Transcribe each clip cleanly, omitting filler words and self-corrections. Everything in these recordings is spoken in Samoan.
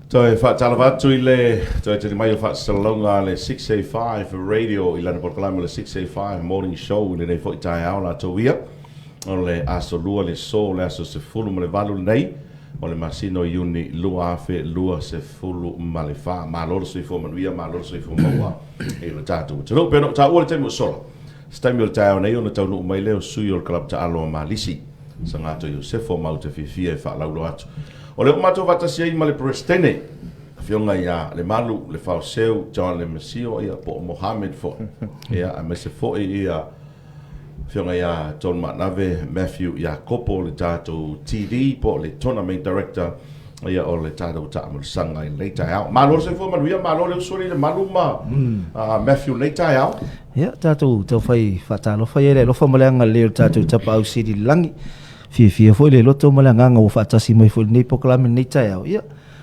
Toe faatalofa atu i le toe tali mai o faasalalauga a le 685 Radio i lana polokalame o le 685 Morning Show i lenei foi taeao latou ia. O le aso Lua le so, le aso 18 lenei o le masina o Iuni 2024. Malo le soifua manuia, malo le soifua maua i lo tatou atunuu. Pei ona ou taua le taimi ua sola, se taimi o le taeao nei ona taunuu mai lea o sui o le Kalapu Taalo a Malisi, Sagato Iosefo, matou te fiafia e faalauiloa atu. O lea ua matou faatasi ai ma le Peresetene, Afioga ia Lemalu Lefaoseu John Lemasio, ia, po o Mohamed foi, ia, aemaise foi ia Afioga ia Tolumaanave Matthew Iakopo, le tatou TD po o le Tournament Director, ia, o le tatou taamilosaga i lenei taeao. Malo le soifua manuia, malo le uso i Lemalu ma Matthew i lenei taeao. Ia, tatou taufai faatalofa ia i le alofa ma le agalelei o le tatou Tapaau Sili i le lagi. Fiafia foi le loto ma le agaga ua faatasi mai foi i lenei polokalame i lenei taeao. Ia,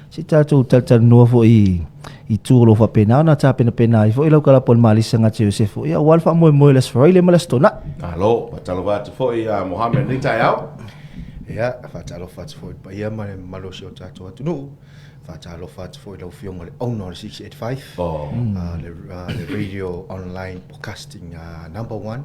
se i tatou talatalanoa foi i itu o lo o faapena ona tapenapena ai foi lau kalapu a le Malisi Sagatse Iosefo, ia, aua le faamoemoe o le Aso Faraile ma le Aso Toonai. Malo, faatalofa atu foi ia Mohamed i lenei taeao. Ia, faatalofa atu foi i le paia ma le mamalu o si o tatou atunuu. Faatalofa atu foi i lau Afioga i le owner o le 685, le radio online broadcasting number one.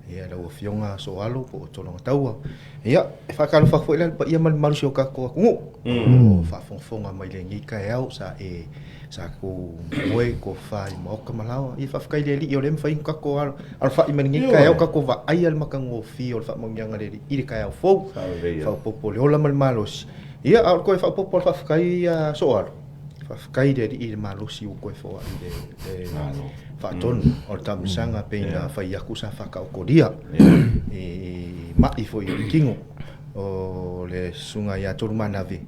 Ia, lau Afioga Soalo po o Tologataua. Ia, e faatalofa atu foi la i le paia ma le mamalu o si o tatou atunuu o faafogafoga mai i lenei taeao sa e sa tou moe tofa i maota ma laoa. Ia, faafetai i le Alii o lea e mafai ona tatou alofai mai i lenei taeao, tatou vaaia le matagofie o le faamanuiaga a le Alii i le taeao fou, faaopoopo le ola ma le malosi. Ia, a o le toe faaopoopo o le faafetai ia Soalo, faafetai i le Alii i le malosi ua toe foai i le faatonu o le taamilosaga pei ona fai atu sa faataotolia i mai foi o le tino o le susuga ia Tolumaanave.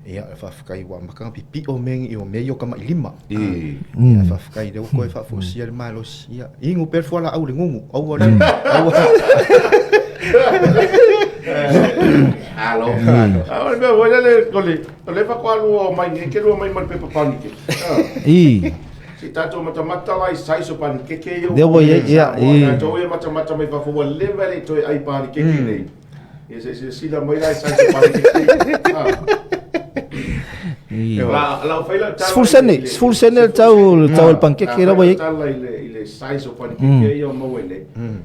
Ia, faafetai ua amata ona pipio mea nei o mea ia o tamailima. Ia, faafetai lea ua toe faafoisia le malosi. Ia, inu pea le fualaau i le gugu, aua le aua. Alo. O le mea foi lele, o le faatoa lua mai nei, ke lua mai ma le pepa panikeke. I. Se tatou matamata la i size o panikeke ia. Lea ua i ai, ia, i. Tatou ia matamata mai fafo ua leva e le i toe ai panikeke nei. Ia se silasila mai la i size o panikeke. La la fai la tala. 10 sene, 10 sene le tau le tau o le panikeke la ua i ai. Tala i le size o panikeke ia o maua nei.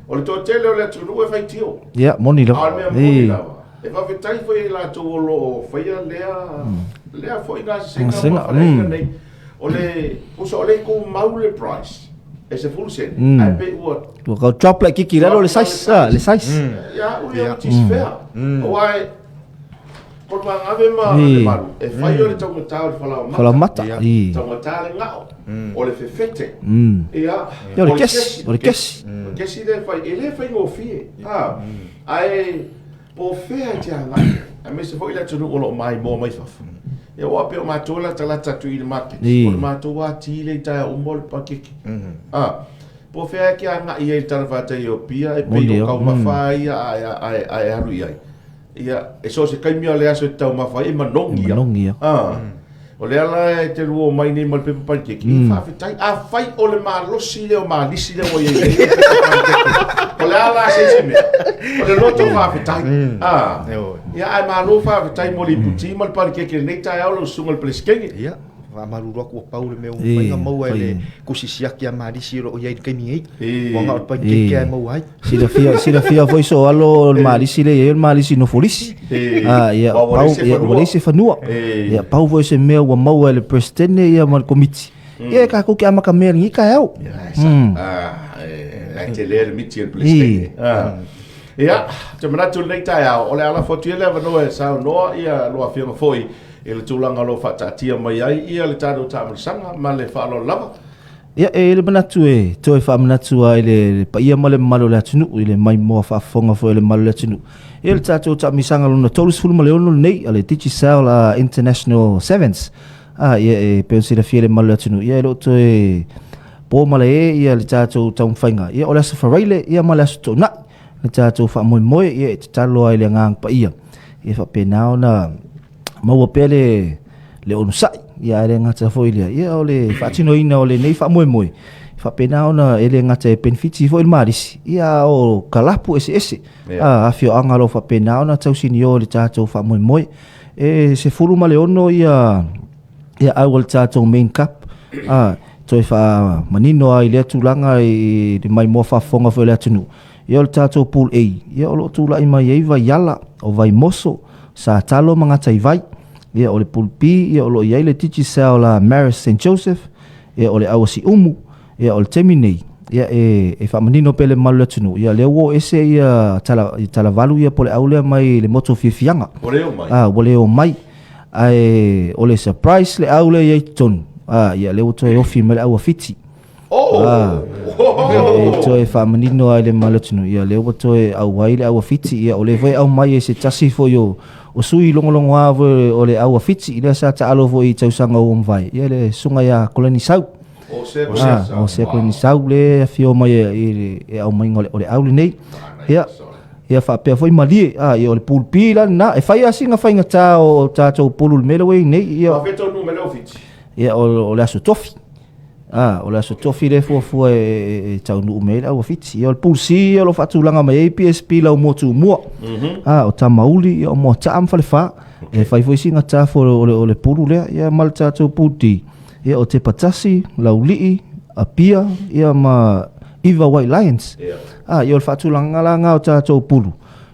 O le toatele o le atunuu e faitio. Ia, moni lava. A o le mea moni lava. E faafetai foi i latou o lo o faia lea lea foi gasesega ma faleaiga nei. O le uso o le tumau le price e 10 sene, ae pei ua Ua kau drop laitiiti i lalo le size, ah, le size. Ia, ui ia which is fair. Aua e Tolumaanave ma Lemalu, e fai o le taugata o le falaoamata. Falaoamata, i. Taugata le gao, o le fefete. Ia, Ia, o le kesi, o le kesi. O le kesi lea e fai, e le faigofie. Ae po o fea e te agai ai, aemaise foi le atunuu o lo o maimoa mai fafo. Ia aua pei o matou e latalata atu i le market, o le matou lava ti lea i taeao uma o le pakeke. Po o fea e te agai ai i le talafatai o Apia, e pei o taumafa lava ia a e alu i ai. Ia, e so o se taimi lava o le aso e te taumafa ai, e manogi lava. Manogi lava. O lea la e te lua omai nei ma le pepa panikeke, mm. Faafetai. Afai o le malosi lea o malisi lea ua i ai nei le pepa panikeke, o le a la se isi mea? O le loto faafetai. Ah. Ia, ae malo faafetai mo le iputi ma le panikeke i lenei taeao lau susuga i le Peresetene. Ia. Faamalulu atu ua pau le mea ua mafai ona maua e le tusi siaki a Malisi o lo o i ai i le taimi nei. Ua na o le panikeke lava e maua ai. Silafia, silafia foi Soalo o le Malisi lea e i ai o le Malisi Nofolisi. Ah, ia, Ua pau, leai se ia, ua fanua. leai se fanua. Ia, pau foi se mea ua maua e le Peresetene ia ma le Komiti. Ia, e kākou ke amata mea i lenei taeao. Ia, e sa. Ah, e, e tele le miti e le Peresetene. Ah. Ia, te manatu i lenei taeao, o le a lafo atu ia le avanoa e saunoa ia lua afioga foi i le tulaga o lo o faataatia mai ai ia le tatou taamilosaga ma le faaaloalo lava. Ia, e i ai le manatu e toe faamanatu lava i le paia ma le mamalu o le atunuu, i le maimoa faafofoga foi o le mamalu o le atunuu. Ia, le tatou taamilosaga lona 36 lenei a le Digicel International Sevens. Ah, ia, e pei ona silafia e le mamalu o le atunuu, ia e le o toe po malae ia le tatou taumafaiga. Ia, o le Aso Faraile ia ma le Aso Toonai le tatou faamoemoe, ia e tatalo lava i le agaga paia, ia faapena ona maua pea le le onosai, ia ae le gata foi i lea, ia o le faatinoina o lenei faamoemoe, e faapena ona e le gata e penefiti foi le Malisi, ia a o kalapu eseese, a afioaga o lo o faapena ona tausinio i le tatou faamoemoe. E 16 ia Ia, a ua le tatou main cup, a, toe faamanino lava i lea tulaga i le maimoa faafofoga foi a le atunuu. Ia, o le tatou Pool A, ia, o lo o tulai mai ai Vaiala, o Vaimoso, Satalo ma Gataivai. Ia, o le Pool B, ia, o lo o i ai le Digicel Marist St Joseph, ia, o le Aua Siumu, ia, o le taimi nei, ia, e, e faamanino pea i le mamalu o le atunuu, ia, lea ua oo ese ia tala, Talavalu ia po o le au lea mai le motu o Fiafiaga. Ua le oo mai. A, ua le oo mai. Ae o le surprise le au lea i ai i totonu, a, ia lea ua toe ofi mai le au a Fiti. Oh! A, e toe faamanino lava i le mamalu o le atunuu, ia lea ua toe auai le au a Fiti, ia o lea foi e aumai e se tasi foi o, o sui logologoa foi o le au a Fiti, lea sa taalo foi i tausaga ua mavae, ia le susuga ia Koleni Sau. O Sea Koleni Sau. O Sea Koleni Sau lea e afio mai i le aumaiga o le au lenei. Ia, Ia faapea foi Malie, a, ia o le Pool B la lena. E fai lava sina faigata o tatou pulu i le mea lea ua i ai nei. Ia, Faafetai taunuu mai le ofiti. Ia o le aso tofi. A, o le aso tofi lea e fuafua e, e, e taunuu mai ai le au a Fiti. Ia o le Pool C ia o lo o faatulaga mai ai PSP Laumotu mua. A, o Tamauli, ia o Moataa ma Falefa. E fai foi sina tafa o le pulu lea. Ia ma le tatou Pool D. Ia o Tepatasi, Laulii, Apia, ia ma Iva White Lions. Yeah. Ah, ia o le faatulagaga la ngā o tatou pulu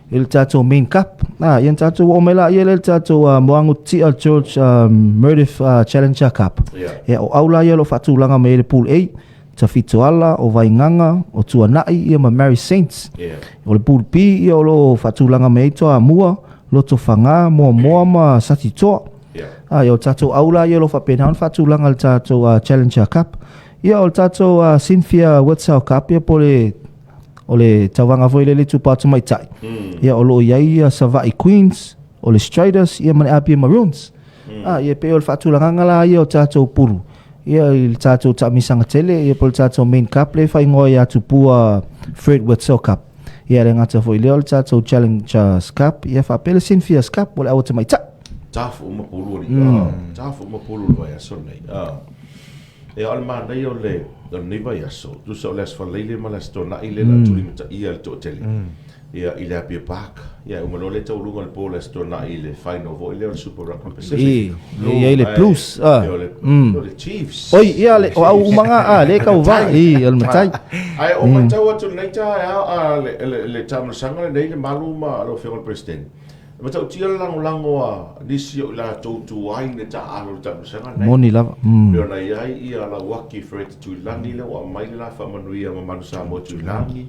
i le tatou main cup. Ah, ia na tatou oo mai la ia le tatou Moago Tia George Meredith Challenger Cup. Yeah. Ia o au la ia o lo o faatulaga mai ai le Pool A, Tafitoala, o Vaigaga, o Tuanai, ia ma Mary Saints. Yeah. O le Pool B, ia o lo o faatulaga mai ai Toamua, Lotofaga, Moamoa ma Satitoa. Yeah. Ah, ia o tatou au la ia o lo o faapena ona faatulaga le tatou Challenger Cup. Ia o le tatou Cynthia Wetzel Cup ia po o le o le tauvaga foi lea i le itupa tamaitai. Ia o lo o i ai ia Savaii Queens, o le Striders ia ma le Apia Maroons. Ah, ia pei o le faatulagaga la ia o tatou pulu. Ia i le tatou taamisaga tele ia po o le tatou main cup lea e faaigoa ia Tupua Fred Wetzel Cup. Ia e le gata foi i lea o le tatou Challengers Cup ia faapea le Cynthia's Cup o le aua tamaitai. Tough uma pulu alii. Tough uma pulu i le vaiaso lenei. Ia o le manaia o le o lenei vaiaso, tusa o le Aso Faraile ma le Aso Toonai lea o le a tulimataia e le toatele ia i le Apia Park. Ia e uma loa le taualuga o le po o le Aso Toonai i le final foi lea o le Super Rugby Pacific. I, e i ai le Blues. Ah. O le, o le Chiefs. Oi, ia le, o au uma ngā, ah, le kau vā, i, o le matai. Ae o matau atu lenei taeao a le, le, le taamilosaga lenei le malu ma lau Afioga i le Peresetene. E matautia le lagolago a nisi o i latou tuai i le taaalo i le taamilosaga lenei. Moni lava. Mm. Pei ona i ai ia Lauaki Fred Tuilagi lea ua aumai le la faamanuia ma Manu Samoa Tuilagi,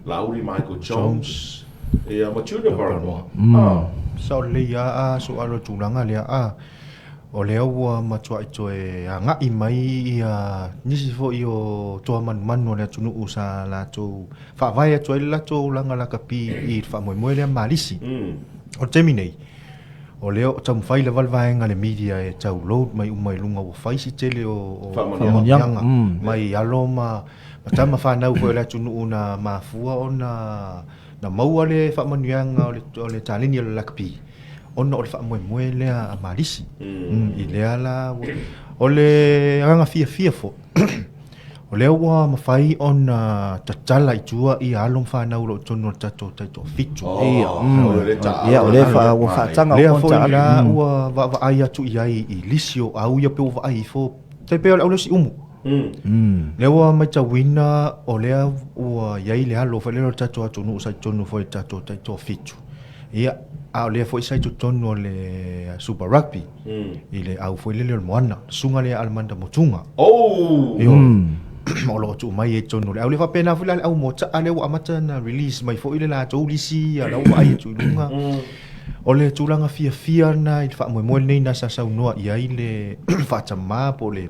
Laauli Michael Jones, ia ma Junior Paranoa. Mm. Ah. Sao lelei lava a so alo tulaga lea a o lea ua matuai toe agai mai ia nisi foi o toa manumanu o le atunuu sa latou faavae atu ai le latou olaga lakapi i le faamoemoe lea malisi. O le taimi nei, o lea o taumafai lava le vaega a le media e tau load mai uma i luga ua fai si tele o faamanuiaga mai alo ma tama fanau foi o le atunuu na mafua ona na maua le faamanuiaga o le taleni o le lakapi ona o le faamoemoe lea a Malisi. I lea la o le agaga fiafia foi O lea ua mafai ona tatala i tua ia alo ma fanau o lo o i totonu o le tatou taitoafitu. Ia, ia o lea fa ua faataga lea foi la ua vaavaai atu i ai i lisi o au ia pe ua vaai ifo tai pei o le au lea o Siumu. Lea ua matauina o lea ua i ai le alo foi lea o le tatou atunuu sa i totonu foi o le tatou taitoafitu. Ia, a o lea foi sa i totonu o le Super Rugby. I le au foi lele o le Moana, le susuga lea Alamanda Motuga. Oh! Ioe. O lo o tuu mai ai i totonu o le au lea. Faapena foi la le au motaa lea ua amata ona release mai foi le latou lisi, a o la ua vaai atu i luga. O le tulaga fiafia lena i le faamoemoe lenei na sa saunoa i ai le faatama po o le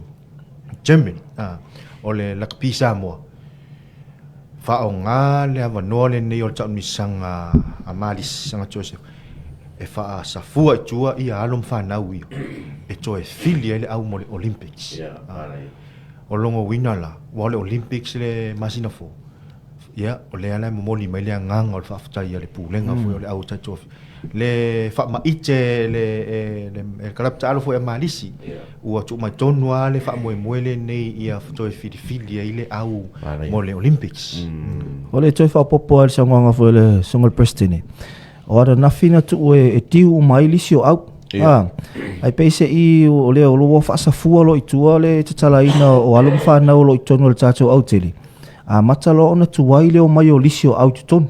chairman o le Lakapi Samoa, Faaaoga le avanoa lenei o le taamisaga a Malisi Saga Joseph e faasafua i tua ia alo ma fanau ia e toe fili ai le au mo le Olympics. O lona uiga la, ua o le Olympics le masina fou, ia o lea la e momoli mai le agaga o le faafetai a le Pulega foi o le au taitoafi le faamaite le le kalapu taalo foi a Malisi ua tuu mai tonu lava le faamoemoe lenei ia toe filifili ai le au mo le Olympics. O le toe faaopoopo lava i le saunoaga foi a le Susuga i le Peresetene, o ananafi na tuu e tiu uma ai lisi o au. A, ae peise'i o lea o lo o ua faasafua loa i tua le tatalaina o alo ma fanau o lo o i totonu o le tatou autele, amata loa ona tuai le omai o lisi o au i totonu.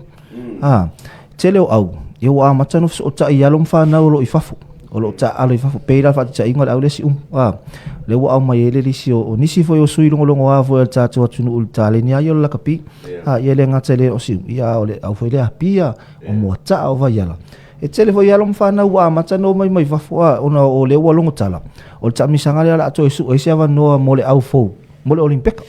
A, tele o au, ia ua amata ona fesootai i alo ma fanau o lo o i fafo, o lo o taaalo i fafo. Pei la le faataitaiga o le au le isi umu. A, lea ua aumai ai le lisi o, o nisi foi o sui logologoa foi o le tatou atunuu i le taleni lava ia o le lakapi. A, ia e le gata i lea o Siumu, ia a o le au foi lea Apia, o Moataa, o Vaiala. E tele foi alo ma fanau ua amata ona omai mai fafo a, ona o lea ua logo tala, o le taamilosaga lea o le a toe sue ai se avanoa mo le au fou, mo le Olimpeka.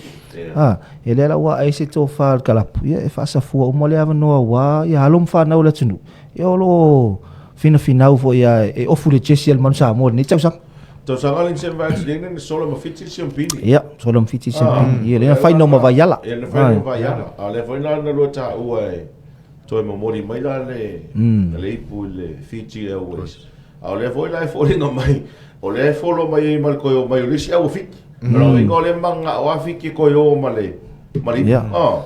A, e lea la ua ae se tofa a le kalapu, ia e faasafua uma lea avanoa aua ia alo ma fanau o le atunuu, ia o lo o finafinau foi a e ofu le jesi a le Manu Samoa i lenei tausaga. Tausaga le se vae tini na sola ma fiti se pili. Ia, sola ma fiti se pili. Ia, le na whaino ma vaiala. Ia, na whaino ma vaiala. A le whaino na lua ta ua e. Toe momoli mai la le, mm. le ipu i le Fiji Airways. A o lea foi la e foliga mai, o lea e folo mai ai ma le toe o mai o le isi au o Fiti. Mm. O lona uiga o lea manao a Fiti e toe o ma le, ma le ipu. Yeah. Oh.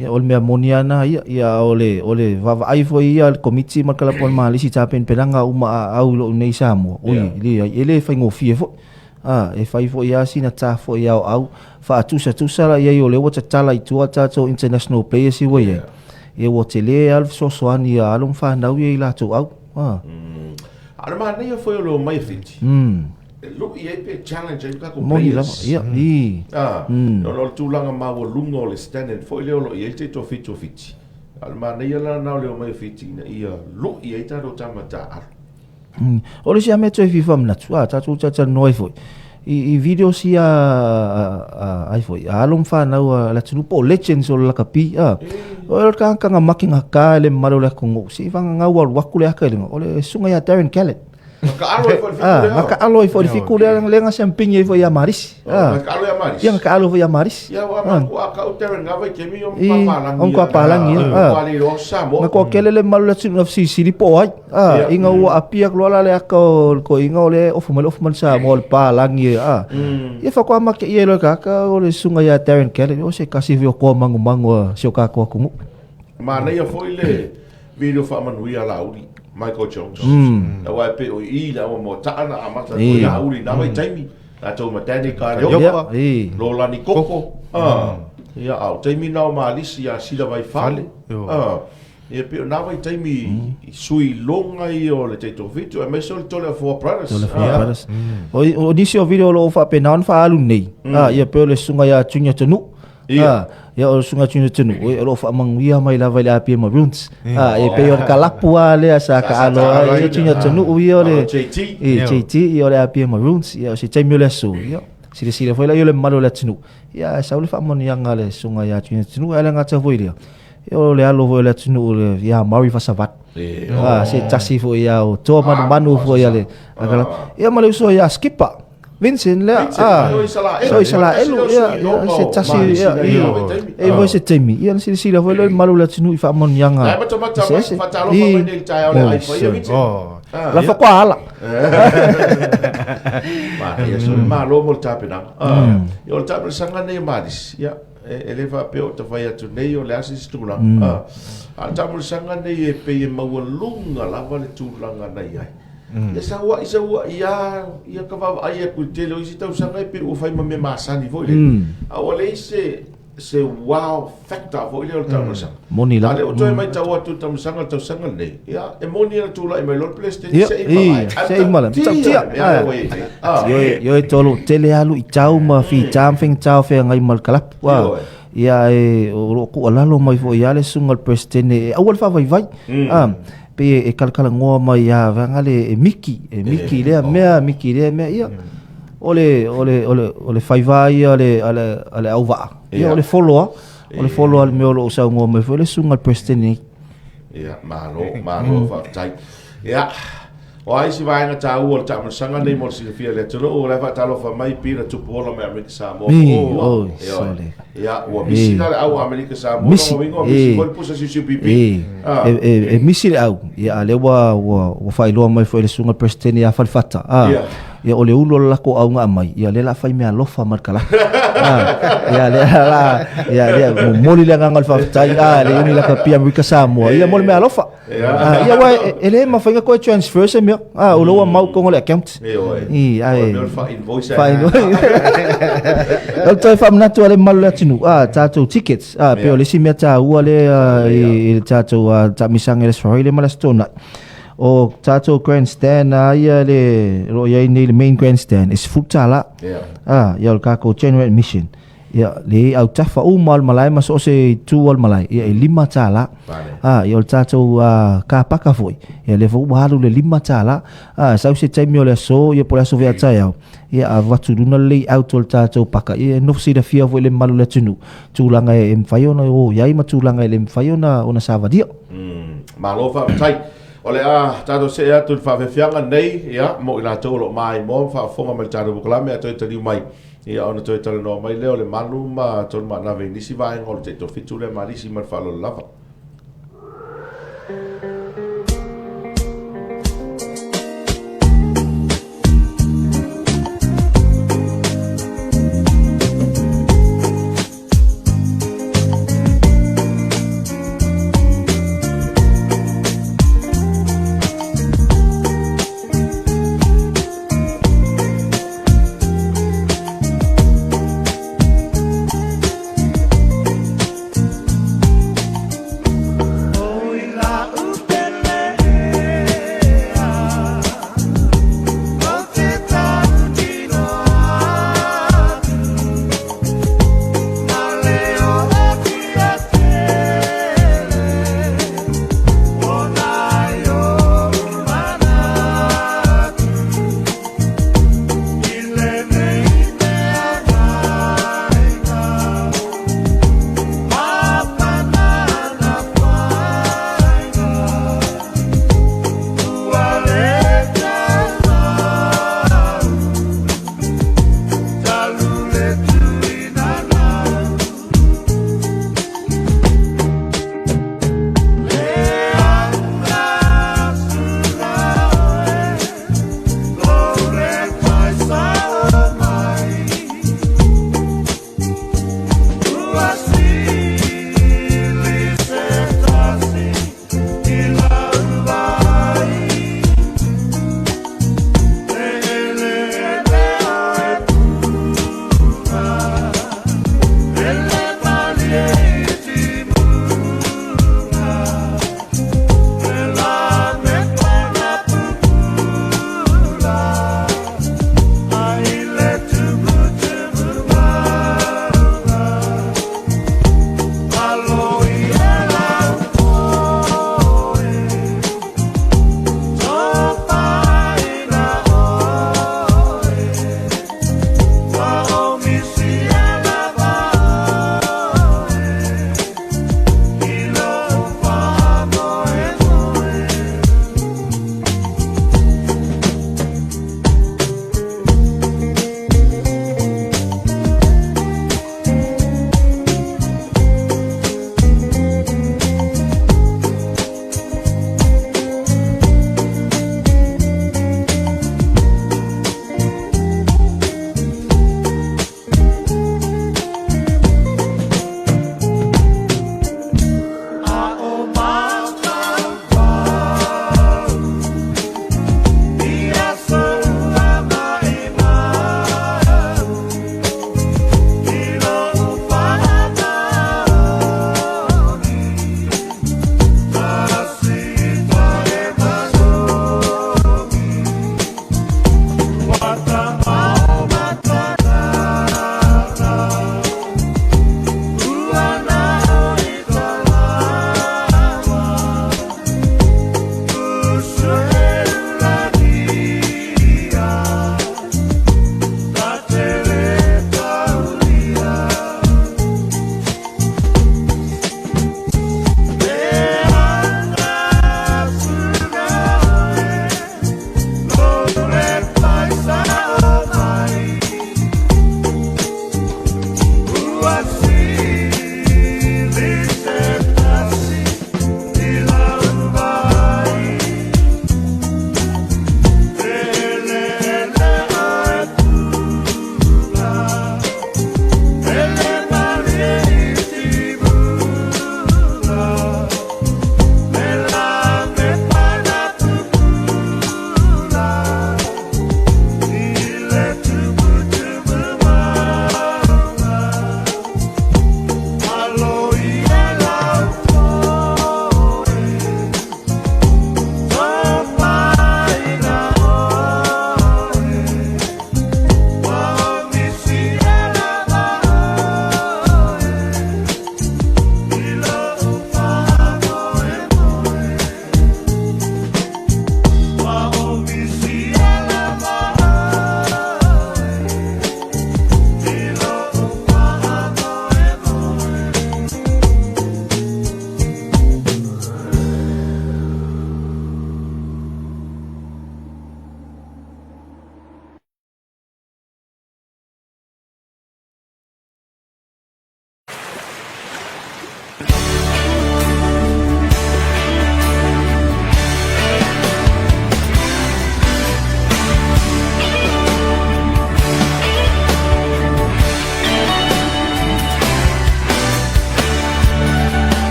Ia, o le mea moni lava na ia, ia o le, o le vaavaai foi ia a le Komiti ma le Kalapu o le Malisi i tapenapenaga uma a au i lou nei Samoa, oi, Yeah. leai, e le faigofie foi. A, e fai foi lava sina ta foi ao au, faatusatusa la i ai o lea ua tatala i tua tatou international players ia ua i ai. Ia ua tele lava le fesoasoani a alo ma fanau ia i latou au. A. A o le manaia foi o le omai e Fiti, e lui ai pe challenge ai le tatou Moni lava, players. ia, i. A, ona o le tulaga maualuga o le standard foi lea o lo o i ai le taitoafitu o Fiti. A o le manaia la lena o le omai o Fiti ina ia lui ai tatou tama taaalo. O le isi lava mea toe fia faamanatu, a tatou talatalanoa ai foi, i, i videos ia a, ai foi, a alo ma fanau a le atunuu po o legends o le lakapi, a. O le tagata make gata i le mamalu o le atunuu, se i vagagau alu atu le aka i luga, o le susuga ia Darren Kellett. Na taalo ai foi i le fiku lea. Na taalo ai foi i le fiku lea, lea na siampini ai foi ia Marisi. Na taalo ia Marisi. Ia, na taalo foi ia Marisi. Ia, ua matua kau Darren nga vaitaimi o Mapapalangi. O Mapapalangi. Ua le iloa o Samoa. Na toatele le mamalu o le atunuu na fesilisili po o ai. Ina ua apia atu loa la le aka o le toeaina o lea e ofu mai le ofu mai le Samoa o le palagi. Ia faatoa mateia ai loa e tagata o le susuga ia Darren Kellett, o se tasi foi o toa manumanu a si o tatou atunuu. Manaia foi le video faamanuia a Laauli, Michael Jones. Aua e pei o i i le aua moataa na amata atu ai Laauli i na vaitaimi. Latou ma Danny Kaleopa, Lolani Koko. Ia, a o taimi na o Malisi ia Sila Vaifale. Ia pei o na vaitaimi i sui loga ia o le taitoafitu aemaise o le Tole Afoa Brothers. Tole Afoa Brothers. O nisi o video o lo o faapena ona faaalu nei, ia pei o le susuga ia Junior Tonu. Ia o le susuga Junior Tonu, o lo o faamanuia mai lava i le Apia Maroons. E pei o le kalapu lava lea sa taalo ai ia Junior Tonu ia o le JT. JT ia o le Apia Maroons. Ia o se taimi o le aso, ia silasila foi laia o le mamalu o le atunuu. Ia ae sau le faamanuiaga a le susuga ia Junior Tonu, ae le gata foi i lea, ia o le alo foi o le atunuu ia Maori Fasavat. Se tasi foi ia o toa manumanu foi a le ia ma le uso ia Skipper Vincent lea, so Isalaelu, ia, se tasi, ia, e foi se taimi, ia na silasila foi lea i le mamalu o le atunuu i faamanuiaga eseese. La faatoa ala. Ia, so malo mo le tapenaga. Ia, o le taamilosaga lenei o Malisi, ia, e le faapea o ta fai atu nei o le a se isi tulaga. A o le taamilosaga lenei e pei e maualuga lava le tulaga na i ai. Ia saua'i saua'i lava ia ka vaavaai atu i le tele o isi tausaga e pei ua fai ma mea masani foi lele. A ua leai se se wow factor foi lea o le taamilosaga. Moni lava. A o lea ua toe matau atu i le taamilosaga i le tausaga lenei, ia e moni lava na tulai mai loa le Peresetene se i malae. Se i malae. Matautia le mea lea ua i ai nei. Ioe, ioe tolu tele lava luitau ma fita ma faigata o feagai ma le kalapu. Ia e o lo o tuualalo mai foi lava le susuga i le Peresetene e aua le faavaivai. Pei e kalakalanoa mai ia vaega le e miki, e miki lea mea, miki lea mea, ia. O le, o le, o le, o le faiva ia a le, a le, a le auvaa. Ia, o le follow lava. O le follow lava le mea o lo o saunoa mai foi le susuga i le President nei. Ia, malo, malo, faafetai. Ia, o a isi vaega taua o le taamilosaga lenei mo le silafia e le atunuu, o la e faatalofa mai Peter Tupuola mai Amerika Samoa. Oi, sole. Ia, ua misi la le au a Amerika Samoa, Misi, lona uiga ua misi foi le pusa siusiu pipi. E misi le au, ia, a o lea ua faailoa mai foi e le Susuga i le Peresetene ia Falefata. Ia o le ulu o le lakou auga aumai, ia lea la a fai meaalofa ma le kalaka. Ia lea la ia lea momoli le agaga o le faafetai a le Iuni Lakapi Amerika Samoa ia mo le meaalofa. Ia aua e le mafai ona toe transfer se mea. O lea ua mau i totonu o le account. I ae Fa-invoice. O le toe faamanatu a le mamalu o le atunuu, tatou tickets, pei o le isi mea taua lea i le tatou taamilosaga i le Aso Faraile ma le Aso Toonai. O tatou grandstand a ia le o lo o i ai nei le main grandstand e $10. Yeah. Ia o le tatou general admission. Ia le autafa uma o le malae ma so o se itu o le malae, ia e $5. Ah, ia o le tatou car paka foi, ia lea foi ua alu le $5. Ah, sau se taimi o le aso, ia po o le aso foi a taeao, ia avatu i luga le layout o le tatou paka, ia e nofo silafia foi le mamalu o le atunuu, tulaga e mafai ona o i ai ma tulaga e le mafai ona savalia. Malo faafetai. O le a tatou see atu i le faafeafeaga lenei, ia, mo i latou o lo o maimoa ma faafofoga mai i le tatou polokalame, a toe taliu mai, ia ona toe talanoa mai lea o Lemalu ma Tolumaanave i nisi vaega o le taitoafitu lea ma Alisi ma le faaaloalo lava.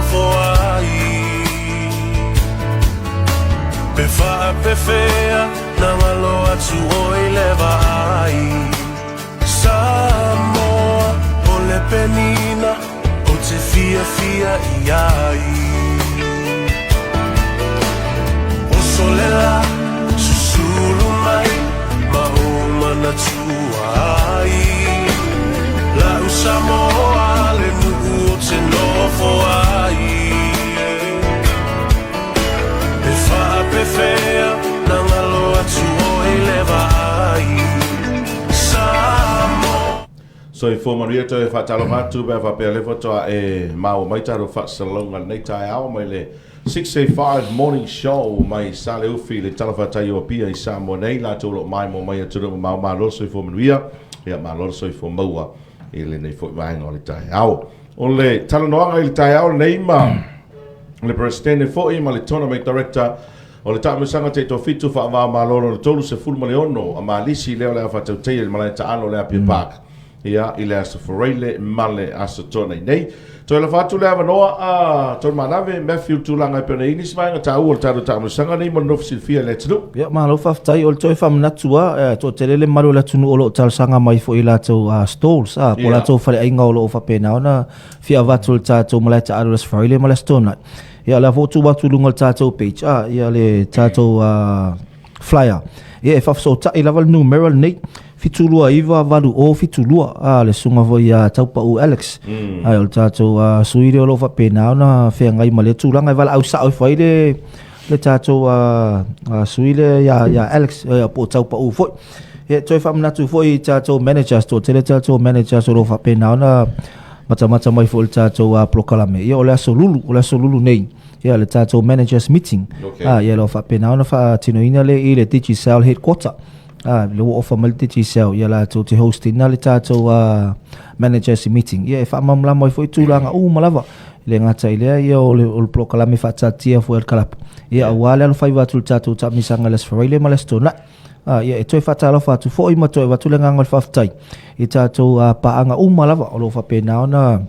nofo ai. Pe faapefea na galo atu ʻoe i le vaai. Samoa o le penina ou te fiafia i ai. Oso le la, susulu mai ma ou manatua ai. La'u Samoa le nuu ou te nofo ai. Pe faapefea na galo atu ʻoe i le vaai. Samoa. Soifua manuia toe faatalofa atu pe a faapea lea faatoa e maua mai tatou faasalalauga i lenei taeao mai le 685 Morning Show mai Saleufi i le talafatai o Apia i Samoa nei latou o lo o maimoa mai atunuu mamao. Malo le soifua manuia, ia malo le soifua maua i lenei foi vaega o le taeao. O le talanoaga i le taeao lenei ma le Peresetene foi ma le Tournament Director o le taamilosaga taitoafitu faava-o-Malo lona 36 a Malisi lea o le a faatautaia i le malae taalo o le Apia Park ia i le Aso Faraile ma le Aso Toonai nei. Toe lafa atu le avanoa a Tolumanave Matthew tulaga e pei ona i ai nisi vaega taua o le tatou taamilosaga nei mo le nofo silafia i le atunuu. Ia, malo faafetai. O le toe faamanatu lava, e toatele le mamalu o le atunuu o lo o talosaga mai foi i latou stalls, po o latou faleaiga o lo o faapena ona fia avatu i le tatou malae taalo i le Aso Faraile ma le Aso Toonai. Ia, o lea foi ua tuu atu i luga o le tatou page, ia le tatou flyer. Ia, e faafesootai lava le numera lenei, 729 8072, le susuga foi ia Taupau Alex. Ae o le tatou sui lea o lo o faapena ona feagai ma lea tulaga e valaau sao ifo ai le le tatou sui lea ia Alex po o Taupau foi. Ia, toe faamanatu foi i tatou managers, toatele tatou managers o lo o faapena ona matamata mai foi i le tatou polokalame. Ia, o le aso Lulu, o le aso Lulu nei, ia le tatou managers meeting. Ia, o lo o faapena ona faatinoina le i le Digicel headquarter. Le ua ofa mai le Digicel, ia latou te host ina le tatou managers meeting. Ia, e faamalamalama ai foi tulaga uma lava. E le gata i lea, ia, o le polokalame faataatia foi a le kalapu. Ia, aua le alofaiva atu i le tatou taamilosaga i le Aso Faraile ma le Aso Toonai. Ia, e toe faatalofa atu foi ma toe avatu le agaga o le faafetai i tatou paaga uma lava o lo o faapena ona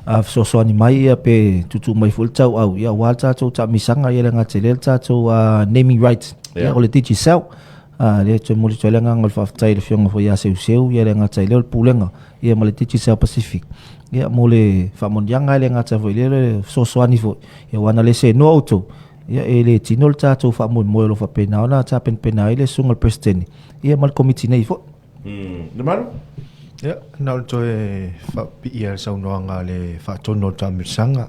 fesoasoani mai ia pe tuutuu mai foi le tauau ia aua le tatou taamilosaga ia le gata i lea le tatou naming rights ia o le Digicel. Lea e toe momoli atu ai le agaga o le faafetai i le afioga foi ia Seuseu ia le gata i lea o le Pulega ia ma le Digicel Pacific ia mo le faamanuiaga e le gata foi i lea le fesoasoani foi ia aua ana le seenoa outou ia e le tino le tatou faamoemoe o lo o faapena ona tapenapena ai le susuga i le Peresetene ia ma le Komiti nei foi. Lemalu? Ia, na o le toe faapipii lava i le saunoaga a le faatonu o le taamilosaga.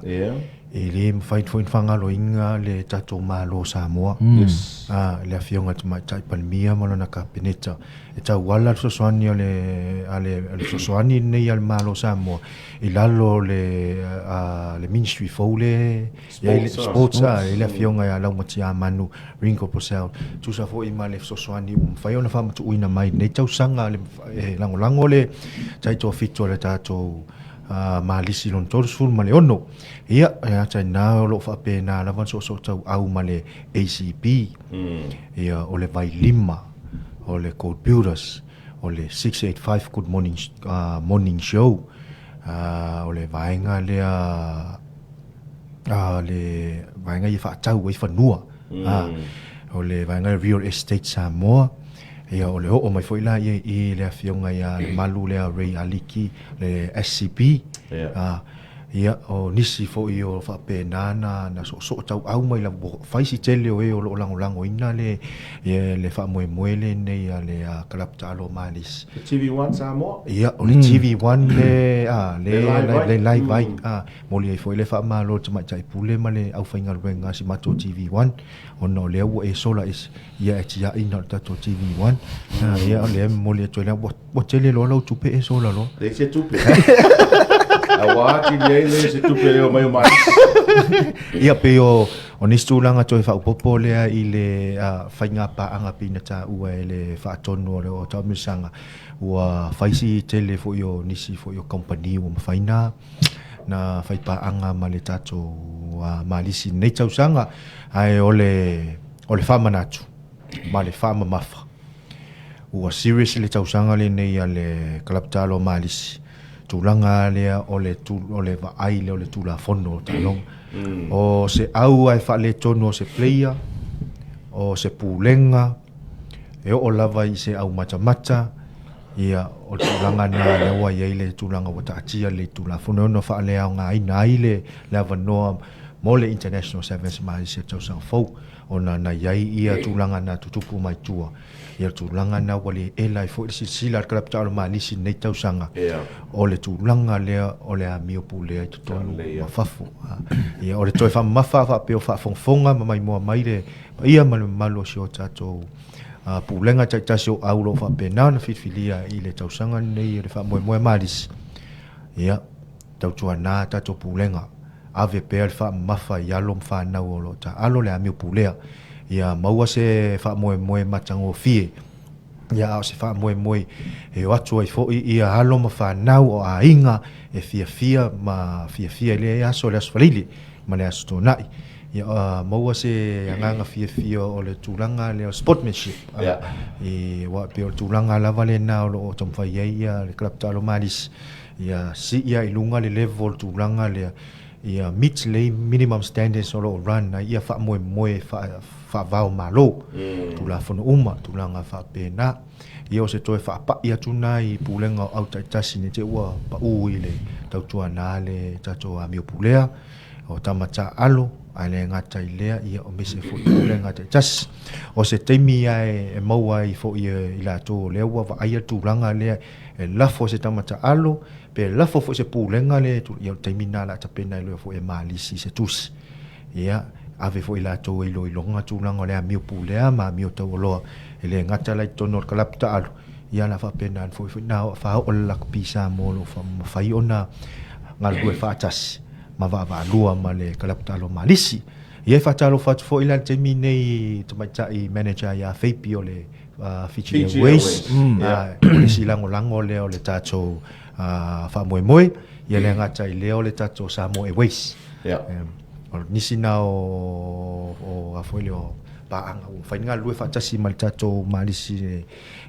E le mafai foi ona faagaloina le tatou Malo o Samoa. Yes. Le Afioga i le Tamaitai Palemia ma lana Kapeneta. E tauala le fesoasoani a le, a le, a le fesoasoani lenei a le Malo o Samoa i lalo o le, a, le Ministry fou le Sports, Sports, a, i le Afioga ia Laumatiamanu Ringo Purcell. Tusa foi ma le fesoasoani ua mafai ona faamatuuina mai i lenei tausaga le, e lagolago le taitoafitu a le tatou Malisi lona 36. Ia, e ata i ina o lo o faapena lava ona soosootauau ma le ACP, ia, o le Vailima, o le Gold Builders, o le 685 Good Morning, Morning Show, o le vaega lea, le vaega ia e faatau ai fanua, o le vaega Real Estate Samoa, ia, o le oo mai foi la ia i le afioga ia Lemalu lea Ray Aliki, le SCB, Ia, o nisi foi o faapena na, na soosoo tauau mai lava, ua fai si tele o e o lo o lagolagoina le, ia, le faamoemoe lenei a le Kalapu Taalo o Malisi. Le TV1 Samoa? Ia, o le TV1 le, a, le, le live ai, le live ai. A, momoli ai foi le faamalo i le Tamaitai Pule ma le aufaigaluega a si matou TV1, ona o lea ua e sola ese, ia e tiai na o le tatou TV1. A, ia, o lea e momoli atu ai, ua Ua tele loa lau tupe e sola loa. Leai se tupe. Aua atili ai leai se tupe e omai o Malisi. Ia pei o, o nisi tulaga toe faaopoopo lea i le uh, faiga paaga pei na taua e le faatonu o le o taamilosaga ua fai si tele foi o nisi foi o kamupani ua mafai na na fai paaga ma le tatou uh, Malisi i lenei tausaga ae o le o le faamanatu ma le faamamafa Ua serious le tausaga lenei a le Kalapu Taalo a Malisi. tulaga lea o le o le vaai lea o le Tulafono o taaloga. O se au lava e faaletonu o se player, o se pulega, e oo lava i se au matamata, ia, o le tulaga lena lea ua i ai le tulaga ua taatia le Tulafono e ono faaleaogaina ai le le avanoa mo le International Sevens ma isi tausaga fou ona na i ai ia tulaga na tutupu mai tua. Ia tulaga na ua le ela ai foi le silasila a le Kalapu Taalo Malisi i lenei tausaga o le tulaga lea o le amio pulea i totonu ma fafo. Ia o le toe faamamafa faapea o faafogafoga ma maimoa mai le paia ma le mamalu o si o tatou pulega taitasi o au o lo o faapena ona filifilia i le tausaga lenei o le faamoemoe Malisi. Ia tautuana tatou pulega ave pea le faamamafa i alo ma fanau o lo o taaalo le amio pulea ia maua se faamoemoe matagofie, ia a o se faamoemoe e o atu ai foi ia alo ma fanau o aiga e fiafia ma fiafia i lea aso, le Aso Faraile ma le Aso Toonai. Ia maua se agaga fiafia o le tulaga lea o sportsmanship, aua e pei o le tulaga lava lena o lo o taumafai ai ia le Kalapu Taalo Malisi, ia sii lava i luga le level o le tulaga lea, ia meet le minimum standards o lo o run ai ia faamoemoe faava-o-Malo, Tulafono uma, tulaga faapena. Ia o se toe faapai atu lena i pulega o au taitasi ne i te i ua pau i le tautuana le tatou amio pulea o tama taaalo, ae le gata i lea, ia o nisi foi pulega taitasi. O se taimi lava e maua ai foi e i latou o lea ua vaaia le tulaga lea e lafo e se tama taaalo, Pe lafo foi se pulega le ia o le taimi lena o le a tapena ai loa foi e Malisi se tusi. Ia, ave foi latou e iloiloga tulaga o le amio pulea ma amio taualoa e le gata la i totonu o le kalapu taaalo, ia o le a faapena ona foi na faaoo le lakapi Samoa o lo o mafai ona galulue faatasi ma vaavaalua ma le kalapu taaalo a Malisi. Ia e faatalofa atu foi la i le taimi lenei i le tamaitai manager ia Feipi o le Fiji Airways, o le isi lagolago lea o le tatou faamoemoe, ia le gata i lea o le tatou Samoa Airways. O nisi na o a foi lea o paaga ua mafai ona galulue faatasi ma le tatou Malisi i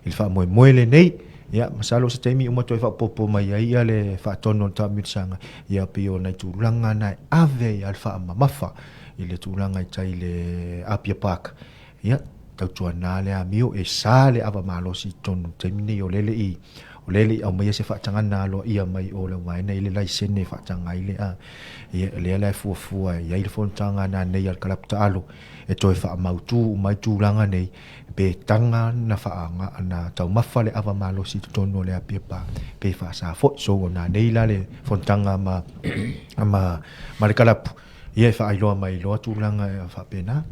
le faamoemoe lenei. Ia, masalo o se taimi uma toe faaopoopo mai ai ia le faatonu o le taamilosaga, ia pei o nai tulaga na e ave ai lava le faamamafa i le tulaga i tai i le Apia Park. Ia, tautuana le amio e sa le ava malosi i totonu i le taimi nei o lea e le i, o lea e le i aumaia se faatagaga aloaia mai o le vaega i le laisene e faataga ai le a. Ia, o lea la e fuafua e i ai le fonotaga a nanei a le kalapu taalo e toe faamautu uma ai tulaga nei, pe taga na faa, na taumafa le ava malosi i totonu o le Apia Park, pe faasa foi. So, o nanei la le fonotaga ma, ma, ma le kalapu, ia e faailoa mai loa tulaga e faapena.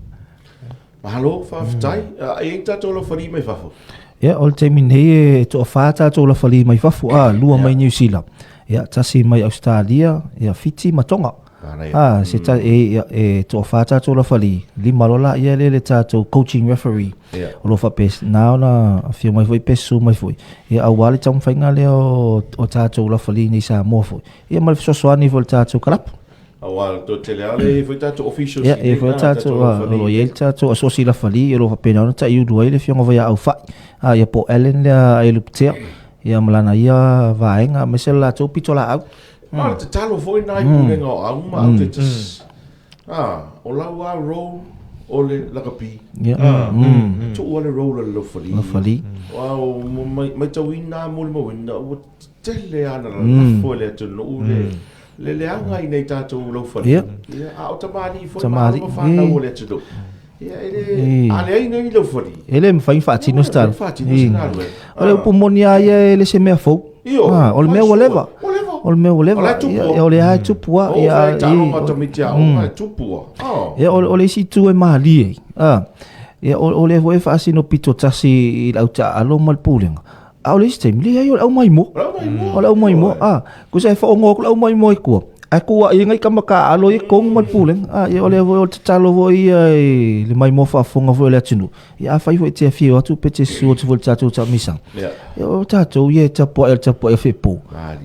Malo, faafetai. E i ai ni tatou lafali mai fafo? Ia, o le taimi nei e toafa tatou lafali mai fafo, a, lua mai Niu Sila, ia, tasi mai Ausetalia, ia, Fiti ma Tonga. A, se ta, e, e toafa tatou lafali, lima loa laia lea le tatou coaching referee. O lo o faapena ona afio mai foi pe susu mai foi, ia, aua le taumafaiga lea o tatou lafali nei i Samoa foi, ia ma le fesoasoani foi i le tatou kalapu. Aua le toatele lava lea e i ai foi tatou officials i inei, a tatou lafali. O lo o i ai le tatou asosi lafali o lo o faapena ona taiulu ai le Afioga Vaiaau Fa'i, a ia po o Allen lea Ailupetea, ia ma lana ia vaega aemaise le latou pitolaau. A o le tatalo foi lena i pulega o au ma au taitasi. A, o lau lava role o le lakapi. A, tuu lava le role a le laufali. Laufali. Aua ua maitauina lava, molimauina ua tetele lava ona lalafo e le atunuu le Le leaga i nei tatou laufali. Ia. Ia, a o tamalii foi ma alo ma fanau o le atunuu. Ia, e le, a leai nei laufali. E le mafai ona faatino se tala. Faatino se galuega. O le upu moni lava ia e le se mea fou. Io. O le mea ua leva. Ua leva. O le mea ua leva. O la e tupu. Ia, o lea e tupu lava. O fai taaloga a tamaiti aoga e tupu lava. Ia, o le isi itu e malie ai. Ia, o lea foi e faasino pito tasi i le au taaalo ma le pulega. A o le isi taimi, leai o le aumaimoa. O le aumaimoa, a. Kusa e whaongo aku le aumaimoa i kua. Ae kua i ngai kama ka alo i kongu ma le pulega. A, ia o lea foi o le tatalo foi ia i le maimoa faafofoga foi o le atunuu. Ia afai foi e te afio atu pe te susu atu foi i le tatou taamisaga. Ia o tatou ia e tapuai o le tapuai o fepo.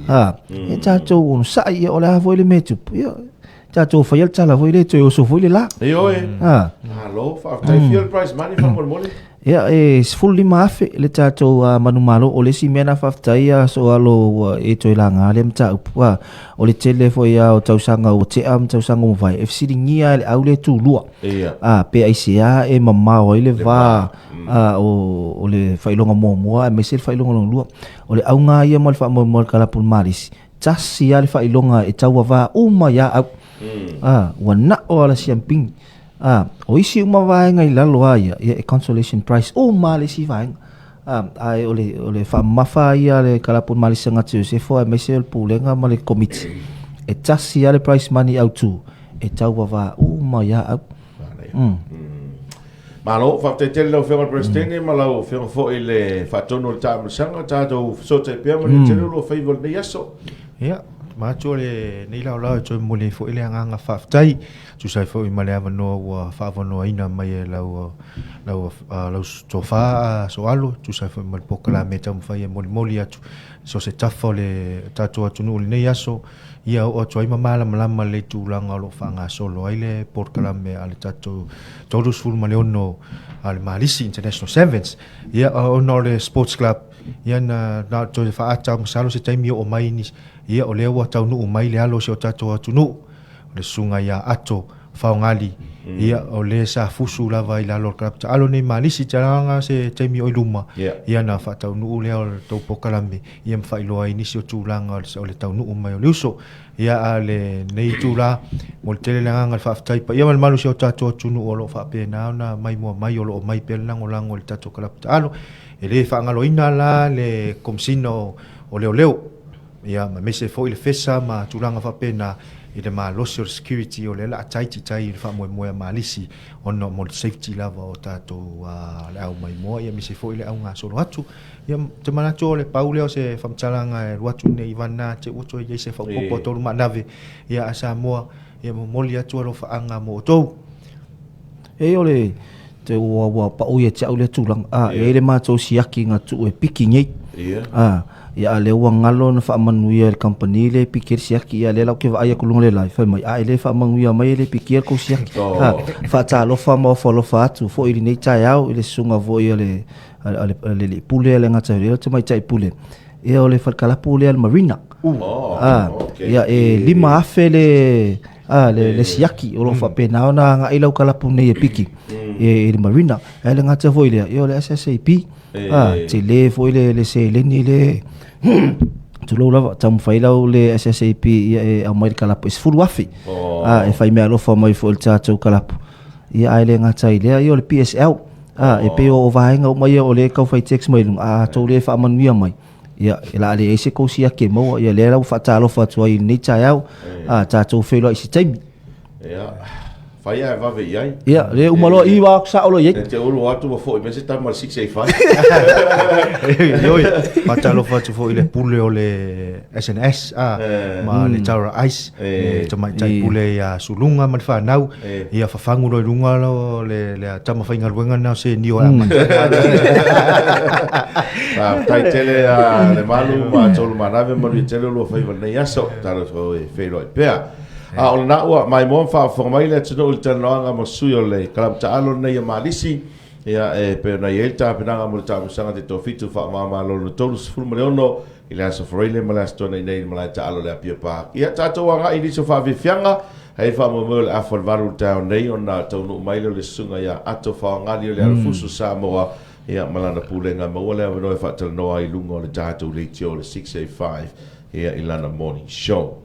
A, e tatou onosai ia o le a foi le mea e tupu. Ia, Tatou faia le tala foi lea toe oso foi le la. Ioe. Ah. Malo, faafetai fia le prize money faamolemole. Ia, e 15,000 le tatou manumalo. O le isi mea na faafetai a Soalo ua e toe laga lea mataupu. O le tele foi lava o tausaga ua tea ma tausaga ua mavae, e fesiligia e le au lea tulua. Ia. Pe aisea e mamao ai le va o le faailoga muamua aemaise le faailoga lona lua. O le auga ia ma le faamoemoe o le kalapu o le Malisi, tasi lava le faailoga e tauavā uma ia au. Ua na'o lava le siampini. O isi uma vaega i lalo lava ia, ia e consolation prize uma lava le isi vaega. Ae o le, o le faamamafa ia a le kalapu o le Malisi Sagatse Iosefo aemaise o le Pulega ma le Komiti, e tasi lava le prize money autu e tauavā uma ia au. Malo, faafetai tele lau Afioga i le Peresetene ma lau Afioga foi i le faatonu o le taamilosaga. Tatou fesootai pea ma le tele o lua faiva o lenei aso. Ia, manatu o lenei laolao e toe momoli ai foi le agaga faafetai, tusa ai foi ma le avanoa ua faaavanoaina mai e lau lau lau tofa Soalo, tusa ai foi ma le polokalame e taumafai e molimoli atu so o se tafa o le tatou atunuu i lenei aso. Ia oo atu ai ma malamalama lelei tulaga o lo o faagasolo ai le polokalame a le tatou 36 a le Malisi International Sevens. Ia ona o le Sports Club, ia na na toe faaata masalo se taimi oo mai nisi, ia o lea ua taunuu mai le alo o si o tatou atunuu, o le susuga ia Ato Faogali, ia o le sa fusu lava i lalo o le kalapu taalo nei Malisi talaga se taimi o i luma, ia na faataunuu lea o le tou polokalame, ia ma faailoa ai nisi o tulaga o le taunuu mai o le uso. Ia a o lenei itula, momoli tele le agaga o le faafetai paia ma le mamalu o si o tatou atunuu o lo o faapena ona maimoa mai, o lo o mai pea le lagolago i le tatou kalapu taalo. E le faagaloina la le Komesina o Leoleo, ia ma aemaise foi le FESA ma tulaga faapena i le malosi o le security o lea o le a tight tai i le faamoemoe a Malisi ona mo le safety lava o tatou le au maimoa ia aemaise foi le au gasolo atu. Ia ou te manatu o le pau lea o se faamatalaga e alu atu nei vana te ua toe i ai se faaopoopo a Tolumaanave ia a Samoa ia momoli atu alofaaga mo outou. E o le te ua ua pau ia te au lea tulaga. A, e i ai le matou siaki na tuu e piki nei. A, ia a lea ua galo ona faamanuia e le kamupani lea e piki ai le siaki. Ia lea la ou te vaai atu i luga o le live, fai mai, a e le faamanuia mai e le pikia le tou siaki. A, faatalofa ma ofo alofa atu foi i lenei taeao i le susuga foi a le a le alii pule a le Gataifale, o le tamaitai pule, ia o le falekalapu lea le Marina. Oh, okay. Ia e 5,000 le a le, le siaki o lo o faapena ona agai lau kalapu nei e piki i le Marina. Ae le gata foi lea, ia o le SSAP, a tele foi le seleni le tulou lava, taumafai lau le SSAP ia e aumai le kalapu e 10,000. A e fai meaalofa mai foi i le tatou kalapu. Ia ae le gata i lea, ia o le PSL, a, e pei o vaega uma ia o lea e tau fai text mai luga, a tou le faamanuia mai, ia, o le a leai se tou siaki e maua, ia lea la ua faatalofa atu ai i lenei taeao, a, tatou feiloai i se taimi. Ia, fai lava e vave i ai. Ia, lea uma loa i, ua sao loa i ai. E te ulu atu ua foi mai se tama i le 685. Ioe, faatalofa atu foi i le pule o le SNS a, ma le Tara Ice. Le tamaitai pule ia Suluga ma le fanau, ia fafagu loa i luga le, le tama faigaluega lena o Senio e amata. Faafetai tele a Lemalu ma Tolumaanave, manuia tele o lua faiva i lenei aso. Talofa e feiloai pea. A o lena ua maimoa ma faafofoga mai le atunuu i le talanoaga ma sui o le kalapu taalo lenei a Malisi. Ia, e pei ona i ai le tapenaga mo le taamilosaga te toafitu faamama lona 36 i le Aso Faraile ma le Aso Toonai nei i le malae taalo o le Apia Park. Ia tatou agai i nisi o faafiafiaga, hei faamoemoe o le afa o le valu i le taeao nei ona taunuu mai lea o le susuga ia Ato Faogali o le Alafuso Samoa, ia ma lana pulega maua le avanoa e faatalanoa ai i luga o le tatou leitio o le 685 ia i lana morning show.